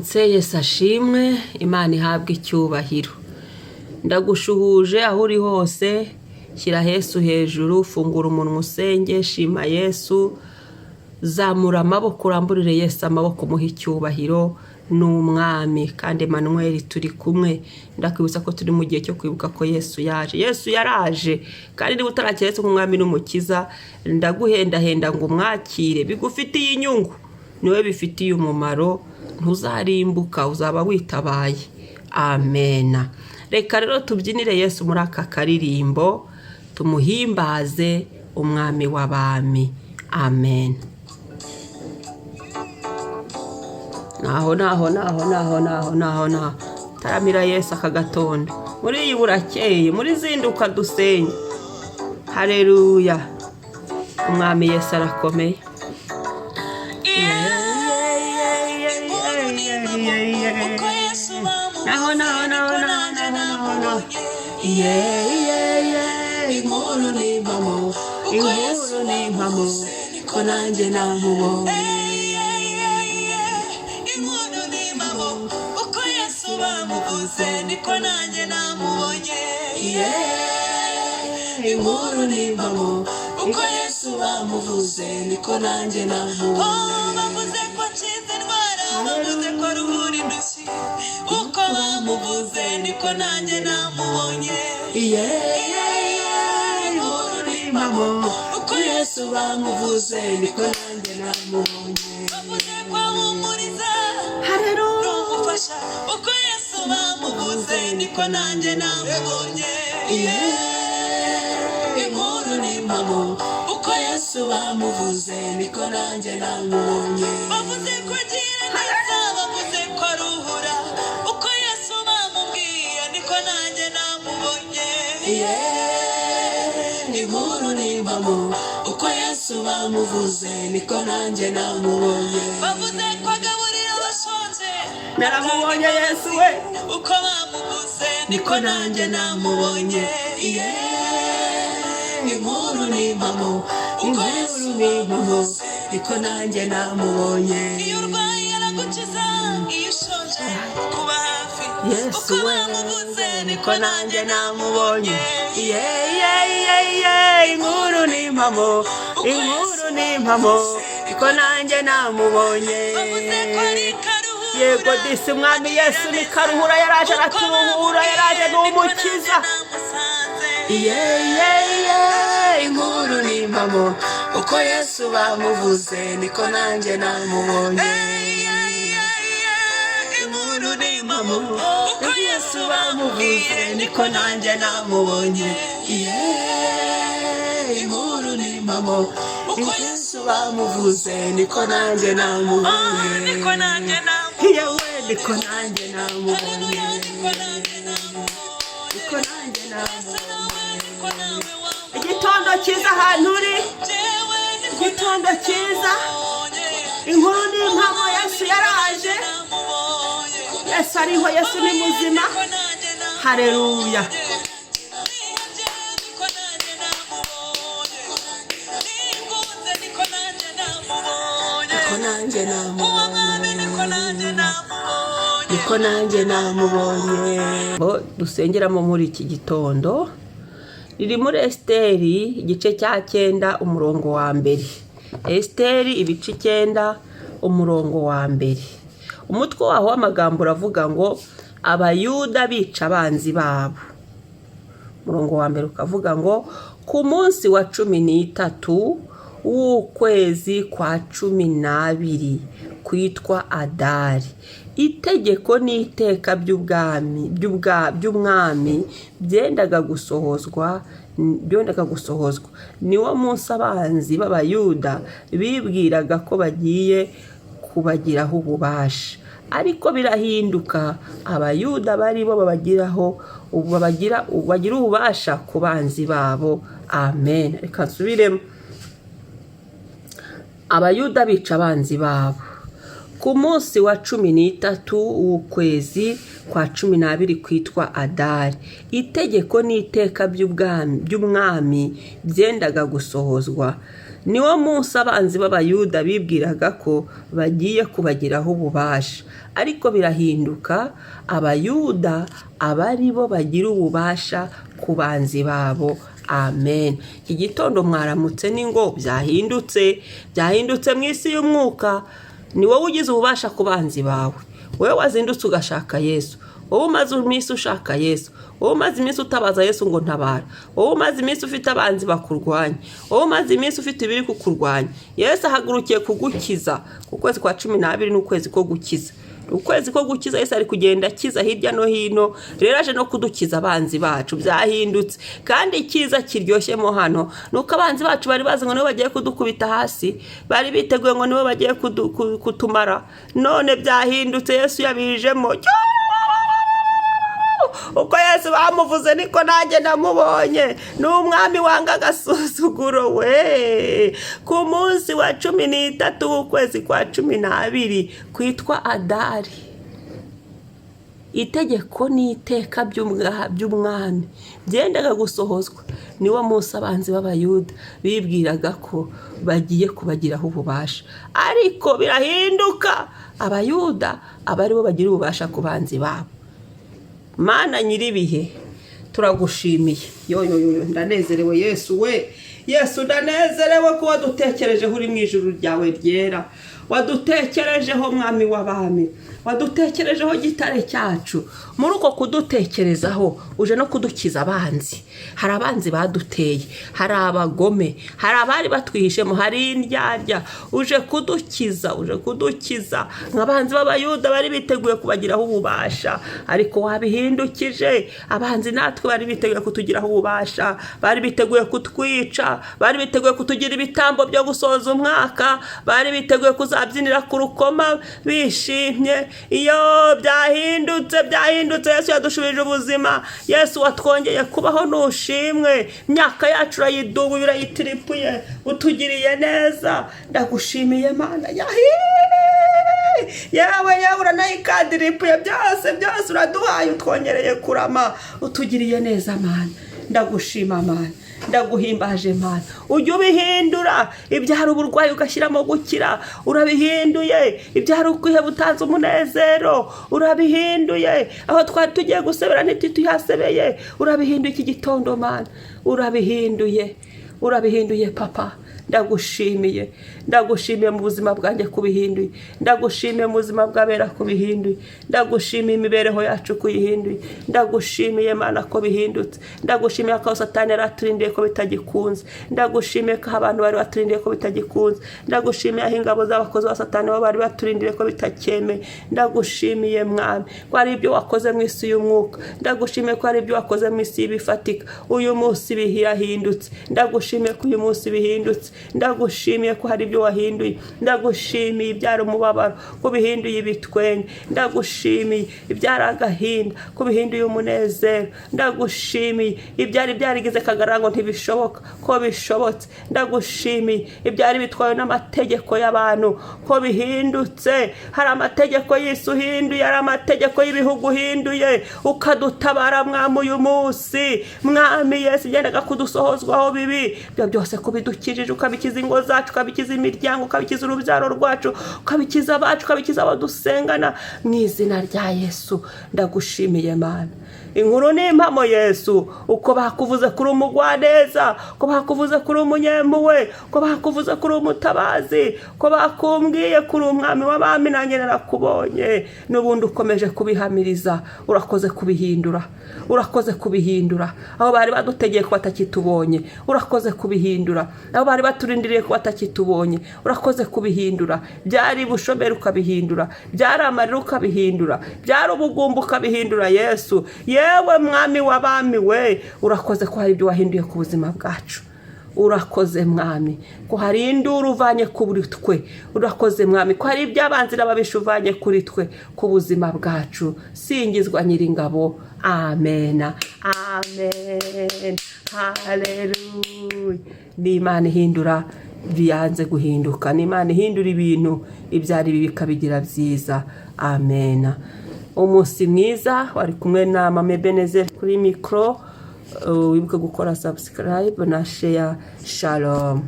Mwaramutse. Yesu ashimwe, Imana ihabwe icyubahiro. Ndagushuhuje aho uri hose. Shyira Yesu hejuru, fungura umunwa usenge, shima Yesu, zamura amaboko uramburire Yesu amaboko, umuhe icyubahiro. Ni umwami kandi Emmanuel turi kumwe. Ndakwibutsa ko turi mu gihe cyo kwibuka ko Yesu yaje. Yesu yaraje, kandi niba utarakira Yesu nk'umwami n'umukiza, ndaguhendahenda ngo umwakire, bigufitiye inyungu, niwe bifitiye umumaro, ntuzarimbuka, uzaba witabaye. Amena. Reka rero tubyinire Yesu muri aka karirimbo, tumuhimbaze, umwami w'abami. Amen. Naho naho naho naho naho naho naho taramira Yesu aka gatondo, muri iyi burakeye, muri zinduka dusenye. Hareruya, umwami Yesu arakomeye. Naho naho naho naho naho naho naho. Inkuru ni impamo, inkuru ni impamo ko nanjye namubonye. Inkuru ni impamo, uko Yesu bamuvuze niko nanjye namubonye. Inkuru ni impamo, uko Yesu bamuvuze niko nanjye namubonye. Oh, bavuze ko akiza indwara, bavuze ko aruhura indushyi, uko bamuvuze niko nanjye namubonye. Inkuru ni impamo, uko Yesu bamuvuze niko nanjye namubonye. Bavuze ko ahumuriza, Haleluya. ni umufasha, uko Yesu bamuvuze niko nanjye namubonye. Inkuru ni impamo, uko Yesu bamuvuze niko nanjye namubonye. Bavuze ko agira neza, bavuze ko aruhura, uko Yesu bamubwiye niko nanjye namubonye. Inkuru ni impamo, uko Yesu bamuvuze niko nanjye namubonye. Bavuze ko agaburira abashonje. Naramubonye Yesu we. Uko bamuvuze niko nanjye namubonye. Inkuru ni impamo, uko Yesu inkuru ni impamo niko nanjye namubonye. Iyo urwaye aragukiza, iyo ushonje kuba hafi. Yesu Uko we. bamuvuze niko Niko nanjye nanjye namubonye. namubonye. Inkuru ni impamo, inkuru ni impamo niko nanjye namubonye. Bavuze ko ari karuhura. Yego disi, umwami Yesu ni karuhura, yaraje araturuhura, yaraje ni umukiza. Inkuru ni impamo, uko Yesu bamuvuze niko nanjye namubonye. Inkuru ni impamo, Uko Yesu bamuvuze niko nanjye namubonye. Inkuru ni impamo, uko Yesu bamuvuze niko nanjye namubonye. Niko nanjye namubonye. Yewe, niko nanjye namubonye. Niko nanjye namubonye. Niko nanjye namubonye. Niko nawe wamubonye. Igitondo cyiza ahantu uri. Jewe niko Igitondo cyiza. namubonye. Inkuru ni impamo, Yesu yaraje. Namubonye. Yesu ariho, Yesu ni muzima. Niko nanjye namubonye. Hareruya. Nihebye niko nanjye namubonye. Nigunze niko nanjye namubonye. Niko nanjye Uwo mwami niko namubonye. nanjye namubonye. Niko nanjye namubonye. Bo dusengeramo muri iki gitondo riri muri Esiteri igice cya 9, umurongo wa 1. Esiteri ibice 9, umurongo wa 1. Umutwe waho w'amagambo uravuga ngo "Abayuda bica abanzi babo". Umurongo wa 1 ukavuga ngo: "Ku munsi wa 13 w'ukwezi kwa 12 kwitwa Adari, itegeko n'iteka by'ubwami by'umwami byendaga gusohozwa. Niwo munsi abanzi b'Abayuda bibwiraga ko bagiye kubagiraho ububasha, ariko birahinduka, Abayuda bari bo babagiraho babagira bagira ububasha ku banzi babo." Amen. Reka nsubiremo: "Abayuda bica abanzi babo. Ku munsi wa 13 w'ukwezi kwa 12 kwitwa Adari, itegeko n'iteka by'umwami byendaga gusohozwa." Niwo munsi abanzi b'Abayuda bibwiraga ko bagiye kubagiraho ububasha, ariko birahinduka, Abayuda aba ari bo bagira ububasha ku banzi babo. Amen. Iki gitondo mwaramutse ni ngo byahindutse, byahindutse mu isi y'umwuka. Ni wowe ugize ububasha ku banzi bawe. Wowe wazindutse ugashaka Yesu, wowe umaze iminsi ushaka Yesu, wowe umaze iminsi utabaza Yesu ngo ntabara, wowe umaze iminsi ufite abanzi bakurwanya, wowe umaze iminsi ufite ibiri kukurwanya, Yesu ahagurukiye kugukiza. Ku kwezi kwa 12 ni ukwezi ko gukiza, ukwezi ko gukiza. Yesu ari kugenda akiza hirya no hino, rero aje no kudukiza abanzi bacu. Byahindutse. Kandi icyiza kiryoshye hano ni uko abanzi bacu bari bazi ngo nibo bagiye kudukubita hasi, bari biteguye ngo nibo bagiye kutumara. None byahindutse, Yesu yabijemo. Uko Yesu bamuvuze niko nanjye namubonye. Ni umwami wanga agasuzuguro we. Ku munsi wa 13 w'ukwezi kwa 12 kwitwa Adari, itegeko n'iteka by'umwami byendaga gusohozwa. Niwo munsi abanzi b'Abayuda bibwiraga ko bagiye kubagiraho ububasha, ariko birahinduka, Abayuda aba aribo bagira ububasha ku banzi babo. Mana nyir'ibihe, turagushimiye. Yo yo yo, ndanezerewe Yesu we. Yesu, ndanezerewe ko wadutekerejeho uri mu ijuru ryawe ryera. Wadutekerejeho, Mwami w'abami, wadutekerejeho, gitare cyacu. Muri uko kudutekerezaho uje no kudukiza abanzi. Hari abanzi baduteye, hari abagome, hari abari batwihishemo, hari indyarya. Uje kudukiza, uje kudukiza nk'abanzi b'Abayuda bari biteguye kubagiraho ububasha, ariko wabihindukije. Abanzi natwe bari biteguye kutugiraho ububasha, bari biteguye kutwica, bari biteguye kutugira ibitambo byo gusoza umwaka, bari biteguye kuzabyinira ku rukoma bishimye. Iyo byahindutse, byahindutse. Yesu yadushubije ubuzima. Yesu watwongeye kubaho, nushimwe. Imyaka yacu urayidubuye, urayitiripuye, utugiriye neza. Ndagushimiye Mana. Yahi, yewe yewe, uranayikadiripuye byose byose, uraduhaye, utwongereye kurama, utugiriye neza Mana. Ndagushima Mana, ndaguhimbaje Mana. Ujya ubihindura ibyari uburwayi ugashyiramo gukira, urabihinduye. Ibyari ukwiheba utanze umunezero, urabihinduye. Aho twari tugiye gusebera ntituyasebeye, urabihinduye. Iki gitondo Mana urabihinduye, urabihinduye Papa. Ndagushimiye, ndagushimiye mu buzima bwanjye kubihinduye, ndagushimiye mu buzima bw'abera kubihinduye, ndagushimiye imibereho yacu kuyihinduye. Ndagushimiye Mana ko bihindutse. Ndagushimiye ko Satani yari aturindiye ko bitagikunze. Ndagushimiye ko abantu bari baturindiye ko bitagikunze. Ndagushimiye aho ingabo z'abakozi ba Satani bo bari baturindiriye ko bitacyemeye. Ndagushimiye Mwami ko hari ibyo wakoze mu isi y'umwuka. Ndagushimiye ko hari ibyo wakoze mu isi y'ibifatika. Uyu munsi bihirahindutse. Ndagushimiye ko uyu munsi bihindutse. Ndagushimiye ko hari ibyo wahinduye. Ndagushimiye ibyari umubabaro ko bihinduye ibitwenge. Ndagushimiye ibyari agahinda ko bihinduye umunezero. Ndagushimiye ibyari byarigize akagarara ngo ntibishoboka ko bishobotse. Ndagushimiye ibyari bitwawe n'amategeko y'abantu ko bihindutse. Hari amategeko y'isi uhinduye, hari amategeko y'ibihugu uhinduye, ukadutabara Mwami. Uyu munsi Mwami Yesu, igendaga kudusohozwaho bibi, ibyo byose kubidukijije, ukabikiza ingo zacu, ukabikiza imiryango, ukabikiza urubyaro rwacu, ukabikiza abacu, ukabikiza abo dusengana, mu izina rya Yesu. Ndagushimiye Mana. Inkuru ni impamo Yesu. Uko bakuvuze kuri umugwaneza, uko bakuvuze kuri umunyempuhwe, uko bakuvuze kuri umutabazi, uko bakumbwiye kuri umwami w'abami, nanjye narakubonye. N'ubundi ukomeje kubihamiriza. Urakoze kubihindura, urakoze kubihindura. Aho bari badutegeye ko batakitubonye, urakoze kubihindura. Aho bari baturindiriye ko batakitubonye, urakoze kubihindura. Byari ubushomeri ukabihindura, byari amarira ukabihindura, byari ubugumba ukabihindura Yesu. Yewe Mwami w'abami we, urakoze ko hari ibyo wahinduye ku buzima bwacu. Urakoze Mwami ko hari induru uvanye kuri twe. Urakoze Mwami ko hari iby'abanzi n'ababisha uvanye kuri twe, ku buzima bwacu. Singizwa Nyiringabo. Amena, amen, haleluya. Ni Imana ihindura byanze guhinduka, ni Imana ihindura ibintu ibyari bibi ikabigira byiza. Amena. Umunsi mwiza. Wari kumwe na Mame Benezeri kuri mikoro. Wibuke gukora subscribe na share. Shalom.